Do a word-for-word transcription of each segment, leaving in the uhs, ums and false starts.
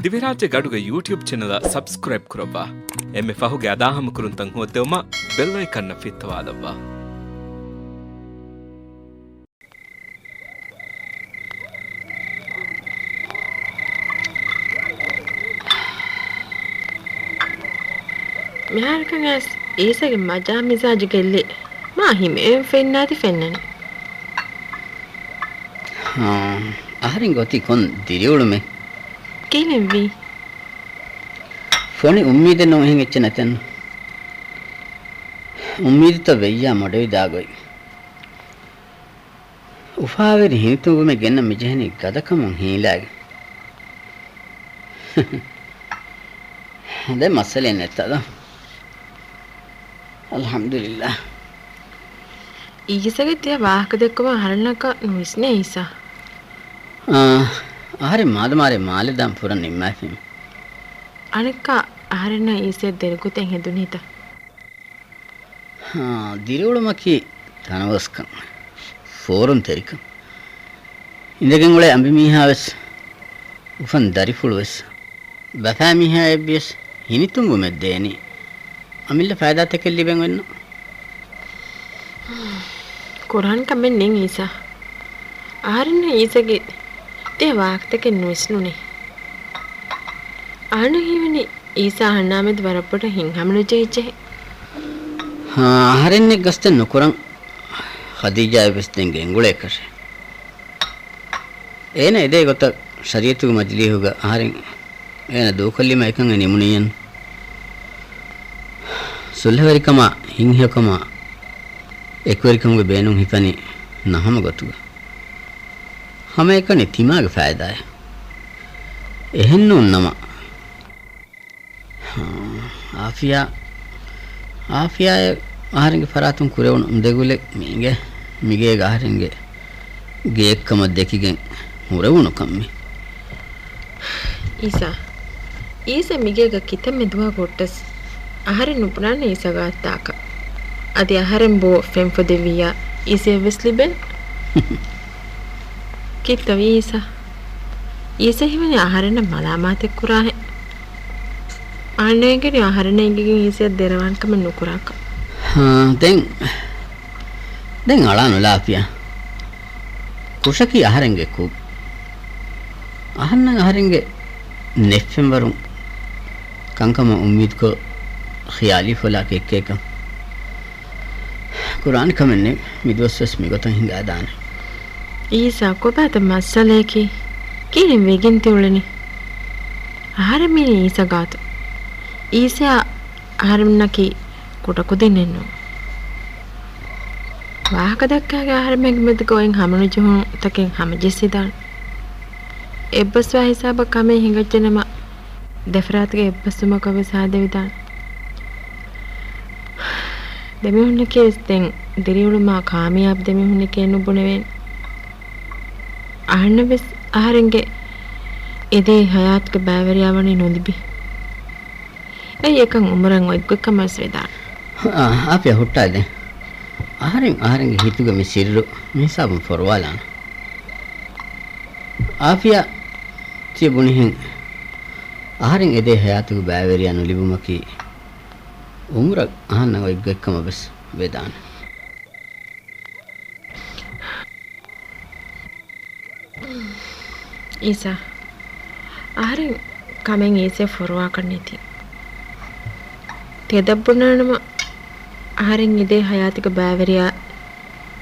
ދިވެހިރާއްޖޭގެ އަޑުގެ ޔޫޓިއުބް ޗެނަލަށް ސަބްސްކްރައިބް ކުރައްވާ. އެންމެ ފަހުގެ އަދާހަމަކުރުންތައް ހޯއްދެވުމަށް ބެލް އައިކަންއަށް ފިއްތަވާލައްވާ. މިހާރަކަށް އައިސް އީސަގެ މަޖާ މިޒާޖު ގެއްލި މާ ހިމޭން ފެންނާތި ފެންނަނީ. ހާ، އަހަރެން އޮތީ ކޮން ދިރިއުޅުމެއް؟ ކީއްވީ؟ ފޮނި އުއްމީދެއް ނޫން އެހެން އެއްޗެއް ނެތެއްނު. އުއްމީދުތައް ވެއްޔާ މޮޑެވިދާ ގޮތް. އުފާވެރި ހިނިތުނބުމެއް ގެންނަން މިޖެހެނީ ގަދަކަމުން ހީލާގެން. ދެން މައްސަލައެއް ނެތަ ދޯ؟ އަލްޙަމްދުލިއްލާހް. އީސަގެ ތިޔަ ވާހަކަ ދެއްކުމަށް އަހަރެންނަކަށް ނުވިސްނޭ އީސާ. އާ، އަހަރެން މާދަމާރޭ މާލެ ދާން ފުރަން ނިންމާފިން. އަނެއްކާ އަހަރެންނަށް އީސައަށް ދެރަގުތެއް ހެދުނީތަ؟ ހާ، ދިރިއުޅުމަކީ ތަނަވަސްކަން، ފޯރުންތެރިކަން. އިނދެގެން އުޅޭ އަނބިމީހާވެސް، އުފަން ދަރިފުޅުވެސް، ބަފާ މީހާ އެއްވިޔަސް ހިނިތުންވުމެއް ދޭނީ. އަމިއްލަ ފައިދާތަކެއް ލިބެން އޮތްނު. ކުރާން ކަމެއް ނެތް އީސާ. އަހަރެންނަށް އީސަގެ ތިޔަ ވާހަކަތަކެއް ނުވިސްނުނޭ. އަހަންނަށް ހީވަނީ އީސާ އަހަންނާމެދު ވަރަށް ބޮޑަށް ހިތްހަމަނުޖެހިއްޖެހޭ. ހާ، އަހަރެންނެއް ގަސްތެއް ނުކުރަން ޚަދީޖާއެއްވެސް ދެން ގެންގުޅޭކަށެއް. އޭނަ އެދޭ ގޮތަށް ޝަރީއަތުގެ މަޖިލީހުގަ އަހަރެން އޭނަ ދޫކޮށްލީމަ އެކަން އެ ނިމުނިއްޔަން. ސުލްހަވެރިކަމާ، ހިތްހެޔޮކަމާ، އެކުވެރިކަމުގެ ބޭނުން ހިފަނީ ނަހަމަ ގޮތުގަ. ހަމައެކަނި ތިމާގެ ފައިދާއެއް. އެހެންނޫން ނަމަ. އާފިޔާ، އާފިޔާއެއް އަހަރެންގެ ފަރާތުން ކުރެވުނު ދެގުލެއް މި އިނގޭ، މިގޭގަ އަހަރެންގެ ގެއެއްކަމަށް ދެކިގެން ހުރެވުނު ކަން މި. އީސާ، އީސަ މިގޭގަ ކިތަންމެ ދުވަހަކު ހުއްޓަސް އަހަރެން ނުބުނާނެ އީސަ ގާތްތާކަށް. އަދި އަހަރެން ބޯ ފެންފޮދެވިއްޔާ އީސައަށްވެސް ލިބޭނެ. ކިތަންވީ އީސަ؟ އީސަ ހީވަނީ އަހަރެންނަށް މަލާމާތެއް ކުރާހެން. އަހަންނަށް އެނގެނީ އަހަރެންނަށް އެނގިގެން އީސައަށް ދެރަވާން ކަމެއް ނުކުރާކަށް. ހާ، ދެން، ދެން އަޅާނުލާފިޔާ. ކުށަކީ އަހަރެންގެ ކުށް. އަހަންނަށް އަހަރެންގެ ނެތްފެންވަރުން ކަންކަމަށް އުއްމީދުކޮށް، ޚިޔާލީ ފޮލާކަށް އެއްކޭކަން. ކުރާނެ ކަމެއް ނެތް، މިދުވަސްވެސް މިގޮތަށް ހިނގާދާނެ. އީސާ، ކޮބާތަ މައްސަލަޔަކީ؟ ކީއްވެގެން ތި އުޅެނީ؟ އަހަރެން މިއިނީ އީސަ ގާތު. އީސައާ އަހަރެންނަކީ ކުޑަކުދިންނެއްނޫން. ވާހަކަ ދައްކާގެ އަހަރެމެންގެ މެދުގަ އޮތް ހަމަނުޖެހުންތަކެއް ހަމަޖެއްސިދާނެ. އެއްބަސްވާ ހިސާބަށް ކަމެއް ހިނގައްޖެނަމަ، ދެފަރާތުގެ އެއްބަސްވުމަކަށްވެސް ހާދަވިދާނެ. ދެމީހުންނަކީވެސް ދެން ދިރިއުޅުމާ ކާމިޔާބު ދެމީހުންނެކޭ ނުބުނެވޭނެ. އަހަންނަށްވެސް އަހަރެންގެ އެދޭ ހަޔާތުގެ ބައިވެރިޔާ ވަނީ ނުލިބި. އެއީ އެކަން އުމުރަށް އޮތްގޮތްކަމަށްވެސް ވެދާނެ. އާ، އާފިޔާ ހުއްޓާލޭ. އަހަރެން އަހަރެންގެ ހިތުގެ މި ސިއްރު މިހިސާބުން ފޮރުވާލާނަން. އާފިޔާ ތިޔަ ބުނިހެން އަހަރެން އެދޭ ހަޔާތުގެ ބައިވެރިޔާ ނުލިބުމަކީ އުމުރަށް އަހަންނަށް އޮތްގޮތްކަމަށްވެސް ވެދާނެ. އީސާ، އަހަރެން ކަމެއް އީސައަށް ފޮރުވާކަށް ނެތި. ތެދަށް ބުނާނަމަ، އަހަރެން އެދޭ ހަޔާތުގެ ބައިވެރިޔާ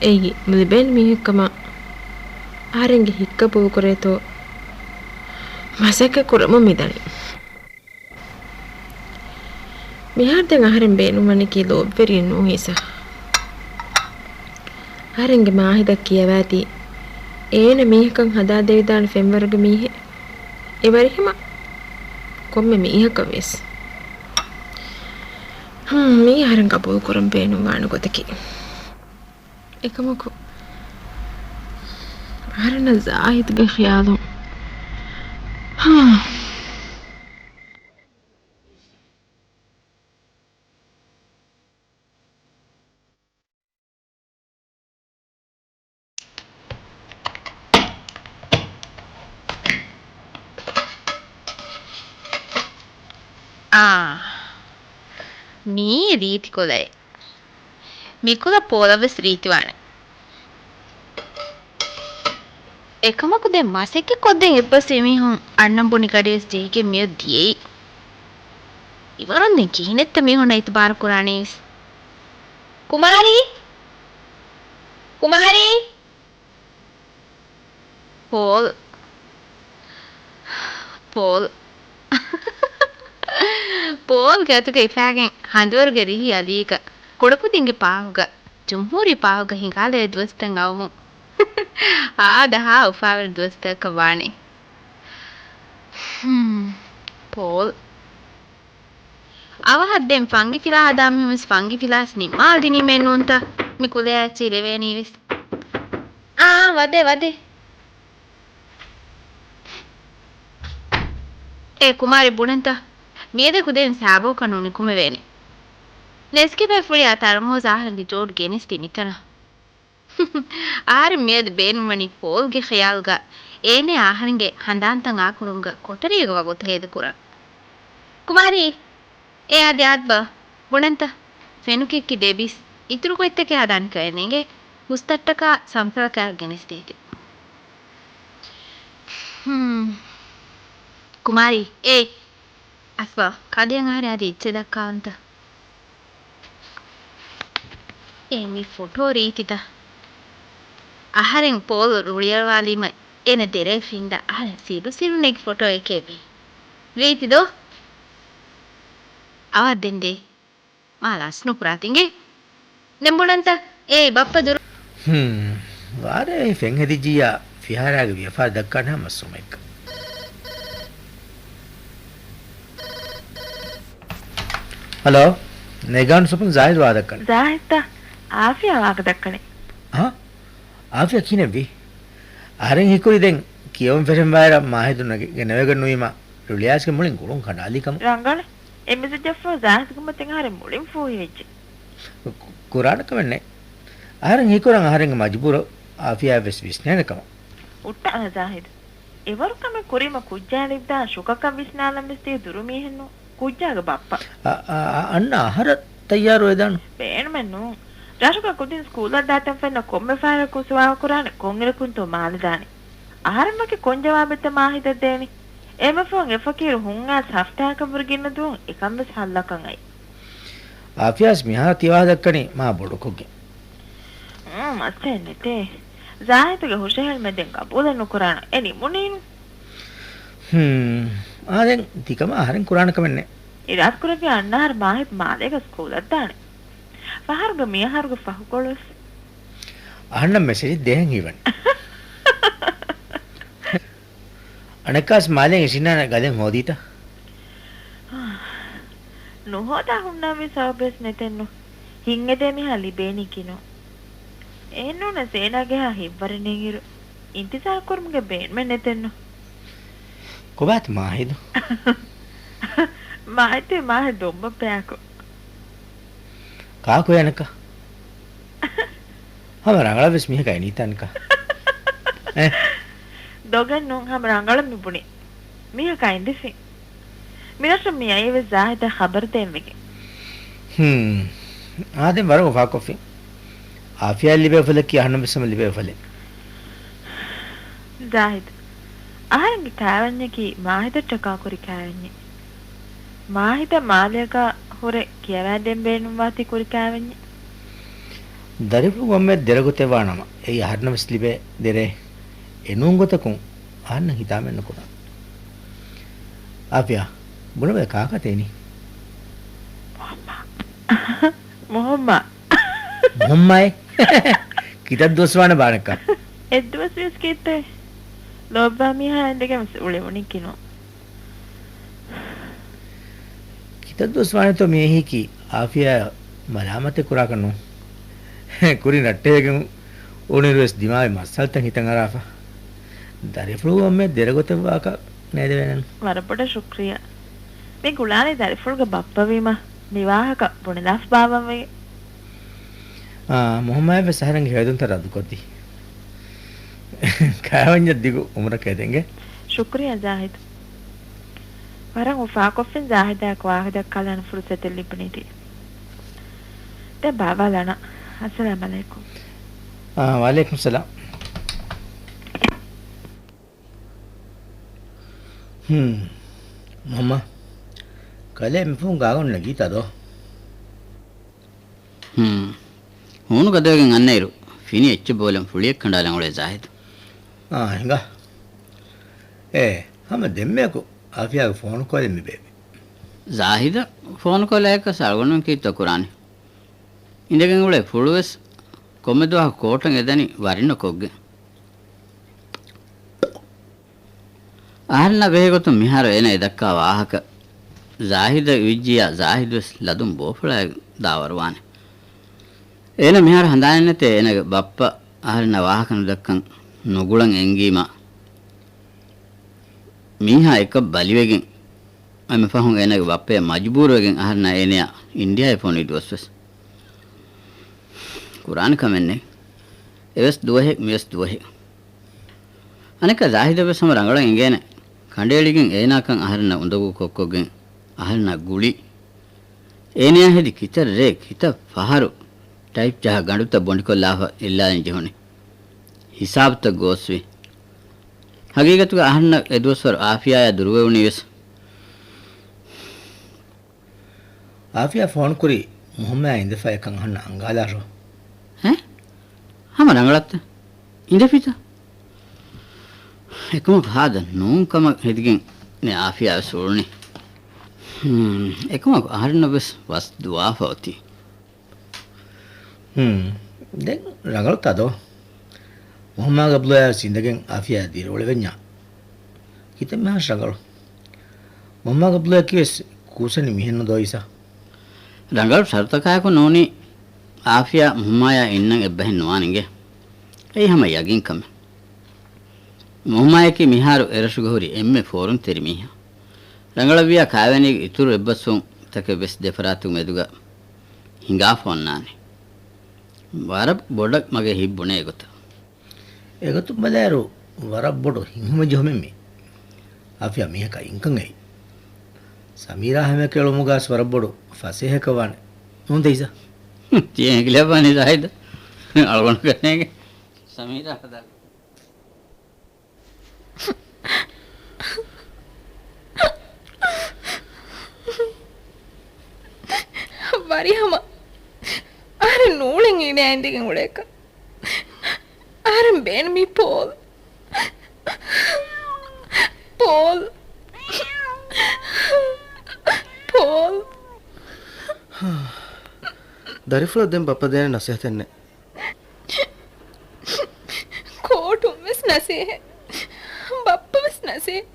އެއީ ނުލިބޭނެ މީހެއްކަމަށް އަހަރެންގެ ހިތް ގަބޫލުކުރޭތޯ މަސައްކަތް ކުރަމުން މިދަނީ. މިހާރު ދެން އަހަރެން ބޭނުންވަނީކީ ލޯބިވެރިއެއް ނޫން އީސާ. އަހަރެންގެ މާހިދަށް ކިޔަވައިތީ، އޭނަ މީހަކަށް ހަދާދެވިދާނެ ފެންވަރުގެ މީހެއް އެވަރިހަމަ ކޮންމެ މީހަކަށް ވެސް. ހުން، މީ އަހަރެން ގަބޫލު ކުރަން ބޭނުންވާނެ ގޮތަކީ. އެކަމަކު، އަހަރެންނަށް ޒާހިދުގެ ޚިޔާލުން. ހާ. އާ، މިއީ ރީތި ކުލައެއް. މިކުލަ ޕޯލަށް ވެސް ރީތިވާނެ. އެކަމަކު ދެން މަސައްކަތް ކޮށްދޭން އެއްބަސް އެމީހުން އަންނަން ބުނި ގަޑިވެސް ޖެހިގެން މިއޮތް ދިޔައީ. އިވަރުން ދެން ކިހިނެއްތަ މީހުންނަށް އިތުބާރު ކުރާނީވެސް؟ ކުމާރީ! ކުމާރީ! ޕޯލް. ޕޯލް. ޕޯލްގެ އަތުގަ ހިފާގެން ހަނދުވަރުގެ ރިހި އަލީގަ، ކުޑަކުދިންގެ ޕާހުގަ، ޖުމްހޫރީ ޕާހުގަ ހިނގާލެވޭ ދުވަސްތައް އައުމުން އާދަހާ އުފާވެރި ދުވަސްތަކަށް ވާނީ. ހުން. ޕޯލް. އަވަހަށް ދެން ފަންގިފިލާ ހަދާ މީހުންވެސް ފަންގިފިލާސް ނިންމާލަދިނީމޭ ނޫންތަ؟ މި ކުލަޔާ އެއްޗެހި ލެވޭނީވެސް. އާ، ވަދެ، ވަދެ. އޭ ކުމާރި ބުނަންތަ؟ މިއަދަކު ދެން ސާބޯކަނު ނިކުމެވޭނެ. ނެސްކެފޭ ފުޅިއާ ތަރުމޫސް އަހަރެންގެ ޖޯޑު ގެނެސްދީ މިތަނަށް. އަހަރެން މިއަދު ބޭނުންވަނީ ޕޯލްގެ ޚިޔާލުގަ އޭނަޔާ އަހަރެންގެ ހަނދާންތައް އާކުރުމުގަ ކޮޓަރީގަ ވަގުތު ހޭދަކުރަން. ކުމާރީ! އޭ އާދެ އާދެބަ، ބުނަންތަ؟ ފެނުކެއްކި ދެބިސް އިތުރު ގޮތްތަކެއް ހަދާނެ ކައެއް ނޭނގެ. ހުސްތައްޓަކާ ސަމްސަލަކާ ގެނެސްދޭތި. ހުން. ކުމާރީ! އޭ! އަސްފާ، ކާދިޔަން އަހަރެން އަދި އެއްޗެއް ދައްކާވަންތަ؟ އޭ މި ފޮޓޯ ރީތިތަ؟ އަހަރެން ޕޯލް ރުޅިއަޅުވާލީމަ އޭނަ ދެރައަށް ފިންދާ އަހަރެން ސިރު ސިރުން ނެގި ފޮޓޯއެކޭ މީ. ރީތި ދޯ؟ އަވަށް ދެން ދޭ. މާ ލަސް ނުކުރާތި އިނގޭ. ދެން ބުނަންތަ؟ އޭ ބައްޕަ ދުރު. ހުން. ވާރޭ ފެން ހެދިއްޖިއްޔާ ފިހާރާގެ ވިޔަފާރި ދައްކާނެ ހަމަ ސުމެއްގަ. ހަލޯ. ނޭގާނު ސޮޕުން ޒާހިދު ވާ ދައްކަނީ. ޒާހިދްތަ؟ އާފިޔާ ވާކަ ދައްކަނީ. އާ؟ އާފިޔާ ކިހިނެއްވީ؟ އަހަރެން ހީކުރީ ދެން ކިޔަވަން ފެށެން ވާއިރަށް މާހިދު ނެގެ-، ގެނެވިގެން ނުވީމަ ރުޅިއާސްގެ މުޅިން ގުޅުން ކަނޑާލީ ކަމަށް. ރަނގަޅެއް. އެ މެސެޖަށްފަހު ޒާހިދުގެ މަތިން އަހަރެން މުޅިން ފޫހިވެއްޖެ. ކު-، ކުރާނެ ކަމެއް ނެތް. އަހަރެން ހީކުރަން އަހަރެންގެ މަޖުބޫރު އާފިޔާއަށް ވެސް ވިސްނޭނެ ކަމަށް. ހުއްޓާނަ ޒާހިދު. އެވަރު ކަމެއް ކުރީމަ ކުއްޖާ ލިބިދާން ޝުކަކަށް ވިސްނާލަން ވެސް ދިޔަ ދުރު މީހެއްނު. ކުއްޖާގެ ބައްޕަ. އަ-، އަ-، އަ-، އަންނަ އަހަރަށް ތައްޔާރު ވެދާނު. ބޭނުމެއް ނޫން. ރަށުގަ ކުދިން ސްކޫލަށް ދާތަން ފެންނަ ކޮންމެ ފަހަރަކު ސުވާލު ކުރާނެ ކޮންއިރަކުންތޯ މާލެ ދާނީ. އަހަރެން ވަކި ކޮން ޖަވާބެއްތަ މާހިދަށް ދޭނީ؟ އެހެންވެފަހުން އެ ފަޤީރު ހުން އައިސް ހަފްތާއަކަށްވުރެ ގިނަ ދުވަހުން އެކަން ވެސް ހައްލަކަށް އައީ. އާފިޔާސް މިހާރު ތިވާހަ ދައްކަނީ މާ ބޮޑުކޮށްގެން. އުނ، މައްސައެއް ނެތޭ. ޒާހިދުގެ ހުށަހެޅުމެއް ދެން ގަބޫލެއް ނުކުރާނަން. އެ ނިމުނީނު. ހުން. އާ ދެން ތިކަމާ އަހަރެން ކުރާނެ ކަމެއް ނެތް. އިރާދަކުރެއްވި އަންނަ އަހަރު މާހިދު މާލޭގަ ސްކޫލަށް ދާނެ. ފަހަރުގަ މިއަހަރުގެ ފަހުކޮޅުވެސް. އަހަންނަށް މެސެޖެއް ދޭހެން ހީވަނީ. އަނެއްކާސް މާލޭން އިށިންނާނެ ގަދައެއް ހޯދީތަ؟ ނުހޯދާ ހުންނާންވީ ސަބަބެއް ނެތެއްނު. ހިތްހެދޭ މީހާ ލިބޭނީ ކިނު. އެހެންނޫނަސް އޭނާގެހާ ހިތްވަރެއް ނެތްއިރު، އިންތިޒާރު ކުރުމުގެ ބޭނުމެއް ނެތެއްނު. ކޮބާތަ މާހިދު؟ މާހިދު، މާހިދު ދޮންބައްޕަޔާކު. ކާކު އަނެއްކާ؟ ހަމަ ރަނގަޅަށްވެސް މީހަކާ އިނީތަ އަނެއްކާ؟ އެ؟ ދޮގެއްނޫން، ހަމަ ރަނގަޅަށް މި ބުނި. މީހަކާ އިނދެފިން. މިރަށަށް މި އައީވެސް ޒާހިދަށް ޚަބަރު ދޭންވެގެން. ހުން. އާދެން ވަރަށް އުފާކޮށްފިން. އާފިޔާއަށް ލިބޭ އުފަލަކީ އަހަންނަށްވެސް ހަމަ ލިބޭ އުފަލެއް. ޒާހިދު. އަހަރެންގެ ކާވެންޏަކީ މާހިދަށްޓަކާ ކުރި ކާވެންޏެއް. މާހިދަށް މާލޭގަ ހުރެ ކިޔަވައިދޭން ބޭނުންވާތީ ކުރި ކާވެންޏެއް. ދަރިފުޅު ކޮންމެ ދެރަގޮތެއް ވާނަމަ، އެއީ އަހަރެންނަށް ވެސް ލިބޭ ދެރައެއް. އެނޫން ގޮތަކުން އަހަންނަށް ހިތާމައެއް ނުކުރާ. އާފިޔާ، ބުނެބަލަ ކާކާތަ އިނީ؟ މުހައްމާ. މުހައްމާ. މުހައްމާއޭ؟ ކިތައް ދުވަސް ވާނެ ބާނެއްކާ؟ އެއްދުވަސް ވިޔަސް ކީއްތަ؟ ލޯބިވާ މީހާ އިނދެގެން ވެސް އުޅެވުނީ ކިނު. ކިތައް ދުވަސް ވާނެތޯ މި އެހީކީ އާފިޔާ މަލާމަތެއް ކުރާކަށް ނޫން. ކުރިން ރައްޓެހިގެން އުޅުނުއިރުވެސް ދިމާވި މައްސަލަތައް ހިތަށް އަރާފަ. ދަރިފުޅު ކޮންމެ ދެރަގޮތެއް ވާކަށް ނޭދެވޭނެން. ވަރަށް ބޮޑަށް ޝުކްރިޔާ. މި ގުޅާނީ ދަރިފުޅުގެ ބައްޕަވީމަ މި ވާހަކަ ބުނެލާފަ ބާއްވަންވެގެން. އާ، މުހައްމާއަށްވެސް އަހަރެންގެ ހެޔޮދުންތައް ރައްދުކޮށްދީ. ކާވެންޏަށް ދިގު އުމުރަކަށް އެދެންގެ. ޝުކްރިޔާ ޒާހިދު. ވަރަށް އުފާކޮށްފިން ޒާހިދާއަކު ވާހަކަ ދައްކާލާނެ ފުރުސަތެއް ލިބުނީތީ. ދެން ބާބާ ލަނާ. އައްސަލާމް ޢަލައިކުމް. އާ، ވަޢަލައިކުމް ސަލާމް. ހުން. މަންމަ، ކަލޭ މި ފޯނު ގާގަނޑު ނެގީތަ ދޯ؟ ހުން. ހޫނު ގަދަވެގެން އަންނައިރު، ފިނި އެއްޗެއް ބޯލަން ފުޅިއެއް ކަނޑާލަން އުޅޭ ޒާހިދު. އާ، ހިނގާ. އޭ، ހަމަ ދެންމެއަކު އާފިޔާގެ ފޯނު ކޯލެއް މި ބޭއްވި. ޒާހިދަށް ފޯނު ކޯލާއެކަސް އަޅުގަނޑުމެން ކީއްތޯ ކުރާނީ؟ އިނދެގެން އުޅޭ ފުޅުވެސް ކޮންމެ ދުވަހަކު ކޯޓަށް އެދަނީ ވަރިންނަ ކޮށްގެން. އަހަރެންނާ ބެހޭގޮތުން މިހާރު އޭނަ އެދައްކާ ވާހަކަ ޒާހިދަށް އިވިއްޖިއްޔާ ޒާހިދުވެސް ލަދުން ބޯފުޅާއެއް ދާވަރުވާނެ. އޭނަ މިހާރު ހަނދާނެއް ނެތޭ އޭނަގެ ބައްޕަ އަހަރެންނާ ވާހަކަ ނުދައްކަން ނުގުޅަން އެންގީމަ، މީހާ އެކަށް ބަލިވެގެން އެންމެ ފަހުން އޭނަގެ ބައްޕަޔަށް މަޖުބޫރުވެގެން އަހަރެންނާ އޭނަޔާ އިންޑިޔާއަށް ފޮނުވި ދުވަސްވެސް ކުރާނެ ކަމެއް ނެތް. އެވެސް ދުވަހެއް، މިވެސް ދުވަހެއް. އަނެއްކާ ޒާހިދަށް ވެސް ހަމަ ރަނގަޅަށް އެނގޭނެ. ކަނޑައެޅިގެން އޭނާކަން އަހަރެންނަށް އުނދަގޫ ކޮށްކޮށްގެން އަހަރެންނާ ގުޅި. އޭނަޔާ ހެދި ކިތައް ރޭ، ކިތައް ފަހަރު ޓައިޕް ޖަހާ ގަނޑުތައް ބޮނޑިކޮށްލާފަ އެއްލާލަން ޖެހުނީ. ހިސާބުތައް ގޯސްވި. ހަގީގަތުގަ އަހަންނަށް އެދުވަސްވަރު އާފިޔާޔާ ދުރުވެވުނީވެސް. އާފިޔާ ފޯނުކުރީ މުހައްމާ އިނދެފަ އެކަން އަހަންނަށް އަންގާލާށޯ. ހެ؟ ހަމަ ރަނގަޅަށްތަ؟ އިނދެފިތަ؟ އެކަމަކު ހާދަ ނޫން ކަމަށް ހެދިގެން އާފިޔާވެސް އުޅުނީ. ހުން، އެކަމަކު އަހަރެންނަށްވެސް ވަސް ދުވާފަ އޮތީ. ހުން. ދެން ރަނގަޅުތާ ދޯ؟ މުހައްމާގެ ބުލަޔާ ސިނދެގެން އާފިޔާ ދިރިއުޅެވެންޏާ. ކިތައް މިހާރު ރަނގަޅު؟ މުހައްމާގެ ބުލަޔަކީ ވެސް ކޫސަނި މީހެއްނު ދޯ އީސާ؟ ރަނގަޅު ޝަރުތަކާއެކު ނޫނީ އާފިޔާ މުހައްމާޔާ އިންނަން އެއްބަހެއް ނުވާނެ އިނގޭ. އެއީ ހަމަ ޔަގީން ކަމެއް. މުހައްމާޔަކީ މިހާރު އެރަށުގަ ހުރި އެންމެ ފޯރުންތެރި މީހާ. ރަނގަޅަށްވިޔާ ކާވެނީގެ އިތުރު އެއްބަސްވުންތަކެއް ވެސް ދެފަރާތުގެ މެދުގަ ހިނގާފަ އޮންނާނެ. ވަރަށް ބޮޑަށް މަގޭ ހިތް ބުނޭ އެގޮތަށް. އެގޮތުން ބަލާއިރު ވަރަށް ބޮޑު ހިތްހަމަޖެހުމެއް މީ. އާފިޔާ މީހަކާ އިންކަން އެއީ. ސަމީރާ ހަމަޔަކަށް އެޅުމުގަސް ވަރަށް ބޮޑު ފަސޭހައަކަށް ވާނެ. ނޫންތަ އީސާ؟ ތިޔަ އެނގިލައްވާނީ ޒާހިދަށް. އަޅުގަނޑު ގަނޭގެ. ސަމީރާ ހަދާ. ވަރިހަމަ އަހަރެން ނޫޅެން އިނާ އިނދެގެން އުޅޭކަށް. އަހަރެން ބޭނުމީ ޕޯލް. ޕޯލް. ޕޯލް. ދަރިފުޅަށް ދެން ބައްޕަ ދޭނެ ނަސޭހަތެއް ނެތް. ކޯޓުން ވެސް ނަސޭހަތް. ބައްޕަ ވެސް ނަސޭހަތް.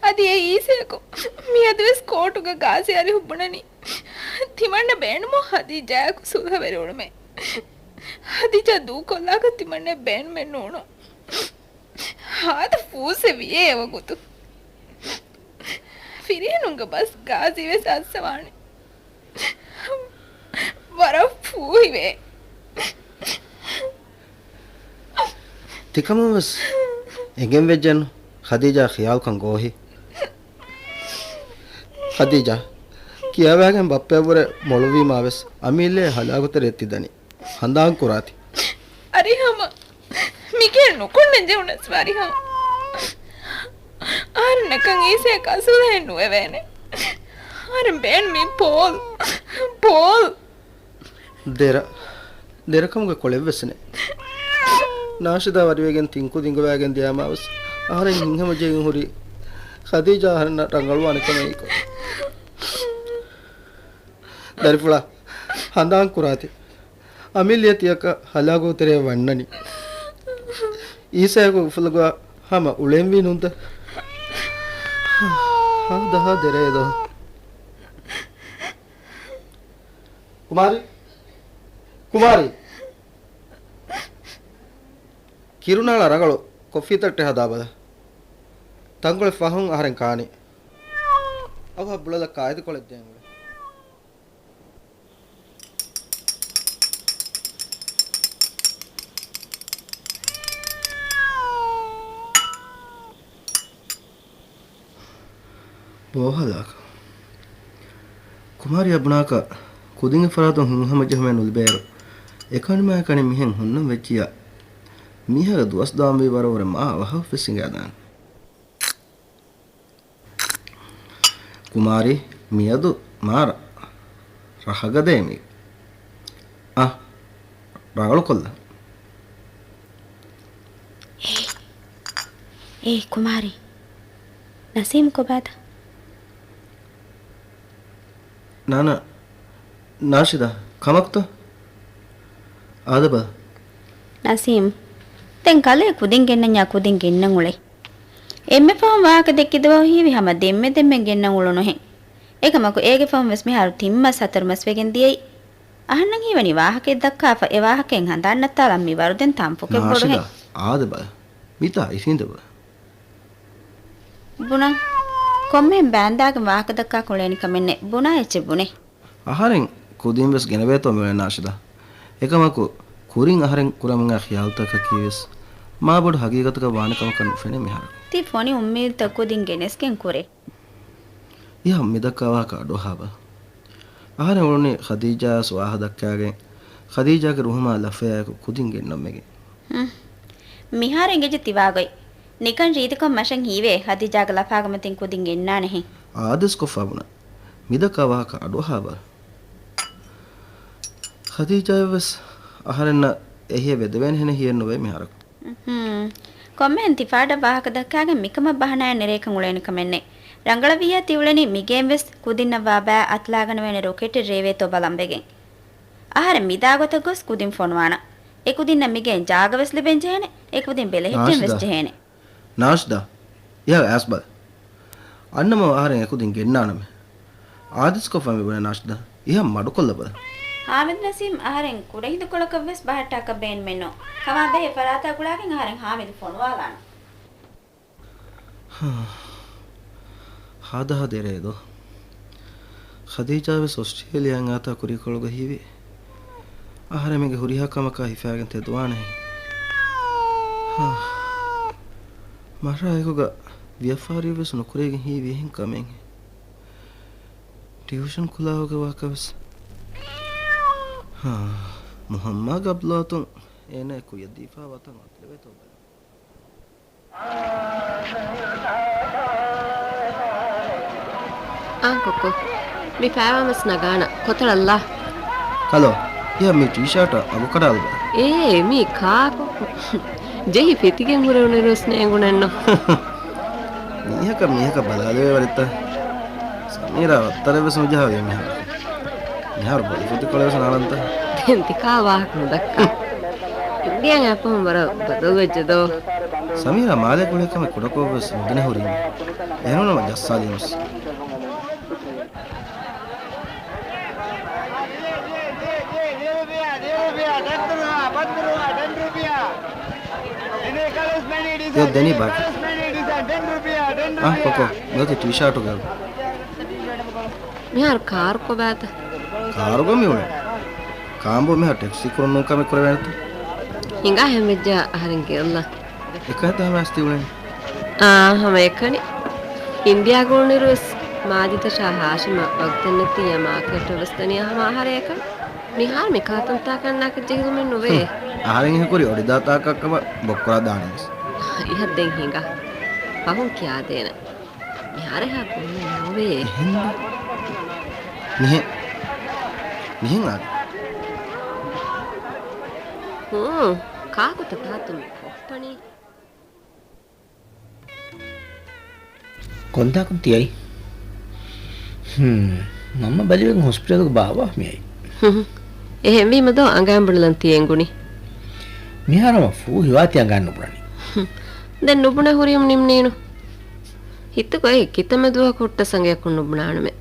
އަދި އެ އީސައަކު މިއަދުވެސް ކޯޓުގަ ގާޒީ އަލީހު ބުނަނީ ތިމަންނަ ބޭނުމުން ހަދީޖާއަކު ސުލްހަވެރި އުޅުމޭ. ހަދީޖާ ދޫކޮށްލާކަށް ތިމަންނަ ބޭނުމެއް ނޫނު. ހާދަ ފޫސެއް ވިޔޭ އެވަގުތު. ފިރިހެނުންގެ ބަސް ގާޒީ ވެސް އައްސަވާނެ. ވަރަށް ފޫހިވޭ. ތިކަމުން ވެސް އެނގެން ވެއްޖެއްނު ޚަދީޖާ ޚިޔާލުކަން ގޯހި. ޚަދީޖާ، ކިޔަވާގެން ބައްޕަޔަށްވުރެ މޮޅުވީމާ ވެސް އަމީލްއޭ ހަލާކުތެރެއަށް ތިދަނީ. ހަނދާން ކުރާތި. އަރިހަމަ، މިގެއަށް ނުކުންނަން ޖެހުނަސް ވަރިހަމަ. އަހަރެންނަކަށް އީސައަކާ ސުލްހައެއް ނުވެވޭނެ. އަހަރެން ބޭނުމީ ޕޯލް. ޕޯލް. ދެރަ. ދެރަކަމުގެ ކޮޅެއްވެސް ނެތް. ނާޝިދާ ވަރިވެގެން ތިން ކުދިން ގޮވާގެން ދިޔާމާ ވެސް އަހަރެން ހިތްހަމަޖެހިގެން ހުރީ ޚަދީޖާ އަހަރެންނަށް ރަނގަޅުވާނެ ކަމަށް އެއީކޮށް. ދަރިފުޅާ، ހަނދާން ކުރާތި. އަމިއްލިއަށް ތިޔަކަށް ހަލާކު ތެރެއަށް ވަންނަނީ. އީސައަކު އުފުލުގަ ހަމަ އުޅެންވީ ނޫންތަ؟ ހާދަހާ ދެރައެދޯ. ކުމާރީ! ކުމާރީ! ކިރުނާޅާ ރަނގަޅު ކޮފީތައްޓެއް ހަދާބަލަ. ތަންކޮޅެއް ފަހުން އަހަރެން ކާނީ. އަވަހަށް ބުޅަލަށް ކާއިދުކޮޅެއް ދޭން އުޅެ. ވޯހަލާކަށް. ކުމާރިއަށް ބުނާކަށް ކުދިންގެ ފަރާތުން ހިތްހަމަޖެހުމެއް ނުލިބޭއިރު، އެކަނިމާއެކަނި މިހެން ހުންނަން ވެއްޖިއްޔާ، މީހާގެ ދުވަސް ދާންވީ ވަރަށްވުރެ މާ އަވަހަށްވެސް ހިނގާދާނެ. ކުމާރީ، މިއަދު މާ ރަ-، ރަހަގަދޭ މީ. އަ، ރަނގަޅުކޮށްލަ. އޭ، އޭ ކުމާރީ، ނަސީމް ކޮބާތަ؟ ނާނާ، ނާޝިދާ، ކަމަކުތަ؟ އާދަބަލަ. ނަސީމް، ދެން ކަލޭ ކުދިން ގެންނަންޏާ ކުދިން ގެންނަން އުޅޭ. އެންމެ ފަހުން ވާހަކަ ދެއްކި ދުވަހު ހީވި ހަމަ ދެންމެ ދެންމެ ގެންނަން އުޅުނުހެން. އެކަމަކު އޭގެ ފަހުން ވެސް މިހާރު ތިން މަސް ހަތަރު މަސް ވެގެން ދިޔައީ. އަހަންނަށް ހީވަނީ ވާހަކައެއް ދައްކާފަ، އެ ވާހަކައިން ހަނދާން ނައްތާލަން މި ވަރުދެން ތާން ފުކެއް ބޮޑުހެން. ނާޝިދާ، އާދެ ބަލަ. މިތާ އިށީނދެ ބަލަ. ބުނަން. ކޮންމެހެން ބާންދާގެން ވާހަކަ ދައްކާ ކުޅޭނެ ކަމެއް ނެތް. ބުނާ އެއްޗެއް ބުނޭ. އަހަރެން ކުދިން ވެސް ގެނެވޭތޯ މިއުޅެން ނާޝިދާ. އެކަމަކު ކުރިން އަހަރެން ކުރަމުން އާ ޚިޔާލުތަކަކީ ވެސް މާ ބޮޑު ހަގީގަތަކަށް ވާނެ ކަމަކަށް ނުފެނޭ މިހާރު. ތި ފޮނި އުއްމީދުތައް ކުދިން ގެނެސްގެން ކުރޭ. އިހަށް މިދައްކާ ވާހަކަ އަޑުއަހާބަ. އަހަރެން އުޅުނީ ޚަދީޖާ ވެސް ވާހަ ދައްކާގެން، ޚަދީޖާގެ ރުހުމާ ލަފަޔާއެކު ކުދިން ގެންނަން ވެގެން. ހުން. މިހާރު އެނގިއްޖެ ތިވާގޮތް. ނިކަން ރީތިކޮށް މަށަށް ހީވޭ، ޚަދީޖާގެ ލަފާގެ މަތިން ކުދިން ގެންނާނެހެން. އާދޭސްކޮށްފަ ބުނަ. މިދައްކާ ވާހަކަ އަޑުއަހާބަ. ޚަދީޖާއަށް ވެސް އަހަރެންނަށް އެހީއެއް ވެދެވޭނެހެނެއް ހިޔެއްނުވޭ މިހާރަކު. ހުން. ކޮންމެހެން ތިފާޑަށް ވާހަކަ ދައްކާގެން މިކަމަށް ބަހަނާއެއް ނެރޭކަން އުޅޭނެ ކަމެއް ނެތް. ރަނގަޅަށް ވިއްޔާ ތި އުޅެނީ މިގޭން ވެސް ކުދިންނަށް ވާ ބައި އަތުލާގަނެވޭނެ ރޮކެޓެއް ރޭވޭތޯ ބަލަން ވެގެން. އަހަރެން މިދާ ގޮތަށް ގޮސް ކުދިން ފޮނުވާނަން. އެ ކުދިންނަށް މިގޭން ޖާގަ ވެސް ލިބެން ޖެހޭނެ، އެ ކުދިން ބެލެހެއްޓެން ވެސް ނާޝިދާ. ޖެހޭނެ. ނާޝިދާ، އިހަށް އައިސް ބަލަ. އަންނަމަ އަހަރެން އެކުދިން ގެންނާނަމޭ. އާދޭސްކޮށްފަ މިބުނެ ނާޝިދާ. އިހަށް މަޑުކޮށްލަބަލަ. ހާމިދު ނަސީމް އަހަރެން ކުޑަހިނދުކޮޅަކަށް ވެސް ބަހައްޓާކަށް ބޭނުމެއްނު. ކަމާ ބެހޭ ފަރާތާ ގުޅާގެން އަހަރެން ހާމިދު ފޮނުވާލާނަން. ހާދަ ހާދަ އެރޭ ދޯ. ޚަދީޖާ ވެސް އޮސްޓްރޭލިޔާއިން އާތާ ކުރީކޮޅުގަ ހީވި. އަހަރެމެންގެ ހުރިހާ ކަމަކާ ހިފާގެން ތެދުވާނެހެން. ހާ. މަށާ އެކުގަ ވިޔަފާރިއެއް ވެސް ނުކުރެވިގެން ހީވި އެހެން ކަމެއްހެން. ޓިއުޝަން ކުލާހުގަ ވާކަށް ވެސް. ހާ. މުހައްމާގެ އަބްލާތުން އޭނާ ކުއްޔަށް ދީފާ ވަތަން އަތުލެވޭތޯ ބަލަން. އާނ ކޮއްކޮ، މި ފައިވާމަސް ނަގާނަ ކޮތަޅަށްލާ. ކަލޯ، އިހަށް މި ޓީޝާޓަށް އަގު ކަޑާލަބަ. އޭ، މީ ކާކު؟ ޖެހި ފިތިގެން ހުރެވުނުއިރުވެސް ނޭނގުނެއްނު. މީހަކަށް މީހަކަށް ބަލާލެވޭ ވަރެއްތަ؟ ސަމީރާ ވައްތަރެއްވެސް ނުޖަހާ ވީ މިހާރު. މިހާރު ބޮލިފުދިކޮޅެއްވެސް ނާޅަންތަ؟ ދެން ތިކާ ވާހަކަ ނުދައްކާ؟ އިންޑިޔާއިން އައިފަހުން ވަރަށް ބަދަލުވެއްޖެދޯ. ސަމީރާ މާލޭ ގުޅޭ ކަމެއް ކުޑަކޮށްވެސް ނުދެނެ ހުރީމަ. އެހެންވީމަ ޖައްސާލީމަސް. އެ ދެނީ ބާކީ. އާ، ކޮކޯ، މިއޮތީ ޓީޝާޓުގަ. މިހާރު ކާރު ކޮބާތަ؟ ކާރުގަ މިއުޅެނީ. ކާނބޯ މިހާރު ޓެކްސީ ކުރުން ނޫން ކަމެއް ކުރެވޭނެތަ؟ ހިނގާ ހެން ވެއްޖާ އަހަރެން ގެއަށްލާ. އެކަހަތަ ހަމަ އައިސް ތި އުޅެނީ؟ އާ، ހަމަ އެކަނި. އިންޑިޔާ ގުޅުނުއިރުވެސް މާޖިދަށާ ހާޝިމަށް ވަގުތެއްނެތިއްޔާ މާކެޓަށްވެސް ދަނީ ހަމަ އަހަރެއް އެކަނި. މިހާރު މި ކާތަންތާކަށް ނާކެއް ޖެހިލުމެއް ނުވޭ. ހުން. އަހަރެން އެހެންކުރީ އޮޑިދާތާކަށްކަމަށް ބޮއްކުރާ ދާނެވެސް. އިހަށް ދެން ހިނގާ. ފަހުން ކިޔާދޭނަން. މިހާރެހާ ގުޅުމެއް ނޯވޭ. އެހެން. މިހެން. މިހެން އާދެ. ހޫ، ކާކުތަ ތާތު މި ކޮށްފަނީ؟ ކޮންތާކުން ތިއައީ؟ ހުން، މަންމަ ބަލިވެގެން ހޮސްޕިޓަލުގަ ބާއްވާ މިއައީ. ހުން. އެހެންވީމަ ދޯ އަނގައިން ބުނެލަން ތިއެނގުނީ؟ މިހާރު ހަމަ ފޫހިވާތީ އަނގައިން ނުބުނަނީ. ހުން. ދެން ނުބުނެ ހުރީމަ ނިމްނީނު. ހިތުގައި ކިތަންމެ ދުވަހަކު ހުއްޓަސް އަނގަޔަކުން ނުބުނާނަމޭ.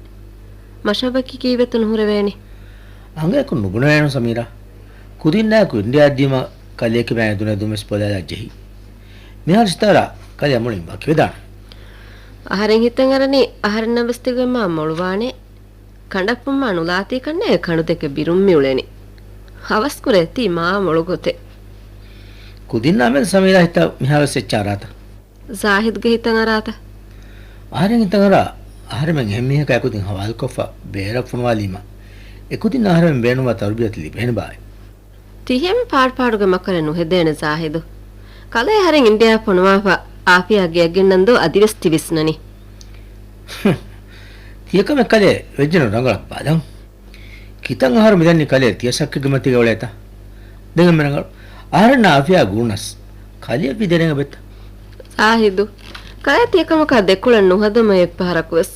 މަށަށް ވަކި ކީއްވެތަ ނުހުރެވޭނީ؟ އަނގަޔަކުން ނުބުނެވޭނު ސަމީރާ. ކުދިންނާއެކު އިންޑިޔާއަށް ދިޔުމަށް ކަލެއަކީ މާ އެދުނެދުން ވެސް ބޮލާލާ ޖެހި. މިހާރު ސިތާރާ ކަލެއަށް މުޅިން ވަކިވެދާނެ. އަހަރެން ހިތަށް އަރަނީ އަހަރެންނަށް ވެސް ތިގޮތް މާ މޮޅުވާނެ. ކަނޑަށް ފުންމާ ނުލާތީ ކަންނޭނގެ ކަނޑު ދެކެ ބިރުން މިއުޅެނީ. ހަވަސްކުރޭ ތީ މާ މޮޅު ގޮތެއް. ކުދިންނާ މެދު ސަމީރާ ހިތަށް މިހާރު ވެސް އެއްޗެއް އަރާތަ؟ ޒާހިދުގެ ހިތަށް އަރާތަ؟ އަހަރެން ހިތަށް އަރާ އަހަރެމެން އެހެން މީހަކާ އެކުދިން ހަވާލުކޮށްފަ ބޭރަށް ފޮނުވާލީމަ، އެކުދިން އަހަރެމެން ބޭނުންވާ ތަރުބިޔަތު ލިބޭނެ ބާއޭ. ތިހެން ޕާޑުޕާޑުގެ މަކަރެއް ނުހެދޭނެ ޒާހިދު. ކަލޭ އަހަރެން އިންޑިއާ ފޮނުވާފަ އާފިޔާ ގެއަށް ގެންނަން ދޯ އަދިވެސް ތި ވިސްނަނީ. ތިޔަކަމެއް ކަލޭ ވެއްޖެނު ރަނގަޅަށް ބަލަން. ކިތަން އަހަރު މިދަނީ ކަލޭ ތިޔަ ޝައްކެއްގެ މަތީގަ އުޅޭތަ؟ ދެން އެންމެ ރަނގަޅު. އަހަރެންނާ އާފިޔާ ގުޅުނަސް ކަލެއަށް ވީ ދެރޭނގެ ބެތަ؟ ޒާހިދު، ކަލޭ ތިޔަކަމަކާ ދެކުޅަން ނުހަދަމަ އެއްފަހަރަކުވެސް.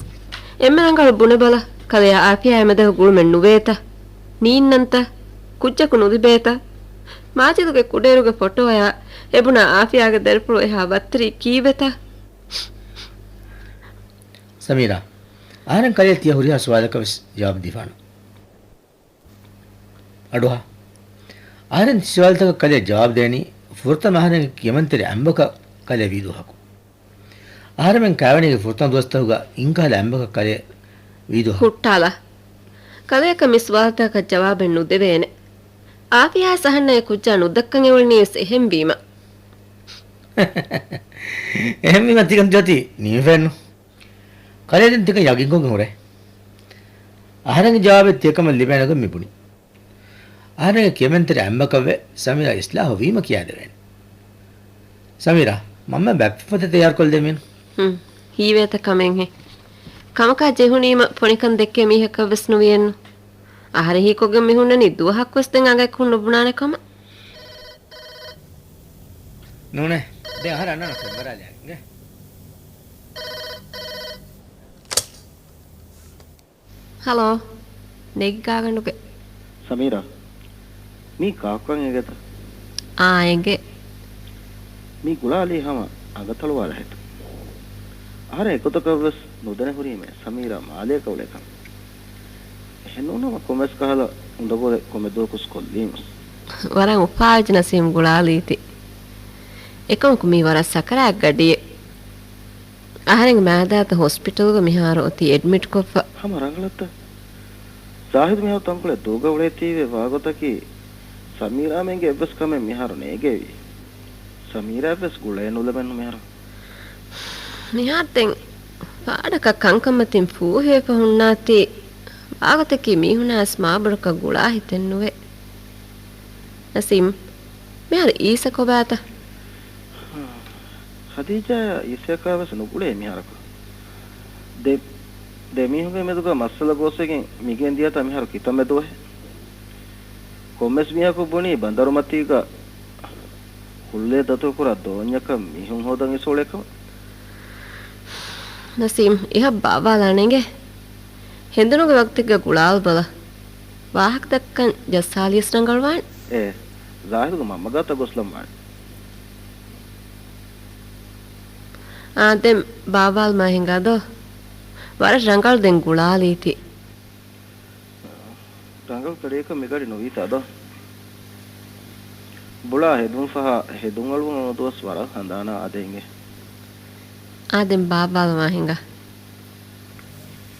އެންމެ ރަނގަޅު ބުނެބަލަ، ކަލެޔާ އާފިޔާ އެމެދަހު ގުޅުމެއް ނުވޭތަ؟ ނީންނަންތަ؟ ކުއްޖަކު ނުލިބޭތަ؟ މާޖިދުގެ ކުޑައިރުގެ ފޮޓޯއާ އެބުނާ އާފިޔާގެ ދަރިފުޅު އެހާ ބައްތެރި ކީއްވެތަ؟ ސަމީރާ، އަހަރެން ކަލޭ ތިޔަ ހުރިހާ ސުވާލަކަށް ވެސް ޖަވާބު ދީފާނަން. އަޑުއަހާ. އަހަރެން ތި ސުވާލުތަކަށް ކަލޭ ޖަވާބު ދޭނީ، ފުރަތަމަ އަހަރެންގެ ކިޔަމަންތެރި އަނބަކަށް ކަލޭ ވީ ދުވަހަކު. އަހަރެމެން ކާވެނީގެ ފުރަތަމަ ދުވަސްތަކުގަ އިންކާލެ އަނބަކަށް ކަލޭ ވީ ދުވަހަކު. ހުއްޓާލާ. ކަލޭއަކަށް މި ސުވާލުތަކަށް ޖަވާބެއް ނުދެވޭނެ. އާފިޔާ ސަހަންނަ އެ ކުއްޖާ ނުދައްކަން އެއުޅެނީވެސް އެހެންވީމަ. އެހެންވީމަ ތިކަން ޖޯތީ ނިމިފައެއްނު. ކަލޭ ދެން ތިކަން ޔަގީންކޮށްގެން ހުރޭ. އަހަރެންގެ ޖަވާބެއް ތިޔަކަމަށް ލިބޭނެގޮތް މި ބުނީ. އަހަރެންގެ ކިޔަމަންތެރި އަނބަކަށްވެ ސަމީރާ އިސްލާހު ވީމަ ކިޔާދެވޭނެ. ސަމީރާ، މަންމަ ބައްޕަފަދަ ތައްޔާރުކޮށްލަދެމީނު. ހުން، ހީވޭތަ ކަމެއްހެން. ކަމަކާ ޖެހުނީމަ ފޮނިކަން ދެއްކޭ މީހަކަށްވެސް ނުވިއެއްނު. އަހަރެން ހީކޮށްގެން މިހުންނަނީ ދުވަހަކުވެސް ދެން އަނގައަކުން ނުބުނާނެ ކަމަށް. ނޫނޭ، ދެން އަހަރެން އަންނާނަން ފެންވަރާލެއަށް އިނގޭ. ހަލޯ، ނެގި ގާގަނޑުގެ. ސަމީރާ، މީ ކާކުކަން އެނގޭތަ؟ އާ، އެނގޭ. މީ ގުޅާލީ ހަމަ އަނގަތަޅުވާލަހެއް. އަހަރެން އެގޮތަކަށްވެސް ނުދެނެ ހުރީމޭ ސަމީރާ މާލޭގަ އުޅޭކަން. އެހެންނޫނަމަ ކޮންމެސް ކަހަލަ އުނދަގުލެއް ކޮންމެ ދުވަހަކުސް ކޮށްލީމަސް. ވަރަށް އުފާވެއްޖެ ނަސީމް ގުޅާލީތީ. އެކަމަކު މީ ވަރަށް ސަކަރާތް ގަޑިއެއް. އަހަރެން މާދާތަ ހޮސްޕިޓަލުގަ މިހާރު އޮތީ އެޑްމިޓްކޮށްފަ. ހަމަ ރަނގަޅަށްތަ؟ ޒާހިދު މިހާރު ތަންކޮޅެއް ދޫގަ އުޅޭތީވެ ވާގޮތަކީ، ސަމީރާމެންގެ އެއްވެސް ކަމެއް މިހާރު ނޭގޭވީ. ސަމީރާއަށްވެސް ގުޅޭ ނުލެމެންނު މިހާރު. މިހާރު ދެން ފާޑަކަށް ކަންކަމަށް ތިން ފޫހިވެފަ ހުންނާތީ، ވާގޮތަކީ މީހުނާސް މާބޮޑަކަށް ގުޅާ ހިތެއްނުވޭ. ނަސީމް، މިހާރު އީސަ ކޮބާތަ؟ ހަދީޖާ އީސައަކާވެސް ނުގުޅޭ މިހާރަކު. ދެ، ދެ މީހުންގެ މެދުގަ މައްސަލަ ގޯސްވެގެން މިގެން ދިޔަތާ މިހާރު ކިތަންމެ ދުވަހެއް. ކޮންމެސް މީހަކު ބުނީ ބަނދަރުމަތީގަ ކުއްލޭ ދަތުރުކުރާ ދޯންޏަކަށް މީހުން ހޯދަން އިސްއުޅޭކަމަށް. ނަސީމް، އިހަށް ބާއްވާލާނެ އިނގޭ. ހެނދުނުގެ ވަގުތެއްގަ ގުޅާލުބަލަ. ވާހަކަ ދައްކަން ޖައްސާލިޔަސް ރަނގަޅުވާނެ. އޭ، ޒާހިދުގެ މަންމަގާތައް ގޮސްލަންވާނެ. އާ، ދެން ބާއްވާލުމާ ހިނގާ ދޯ؟ ވަރަށް ރަނގަޅު ދެން ގުޅާލީތީ. ރަނގަޅު ކަލެއަކަށް މިގަޑި ނުވީތާ ދޯ؟ ބުޅާ ހެދުން ފަހާ ހެދުން އަޅުވަމުން ދުވަސް ވަރަށް ހަނދާނާ އާދެ އިނގޭ. އާ، ދެން ބާއްވާލުމާ ހިނގާ.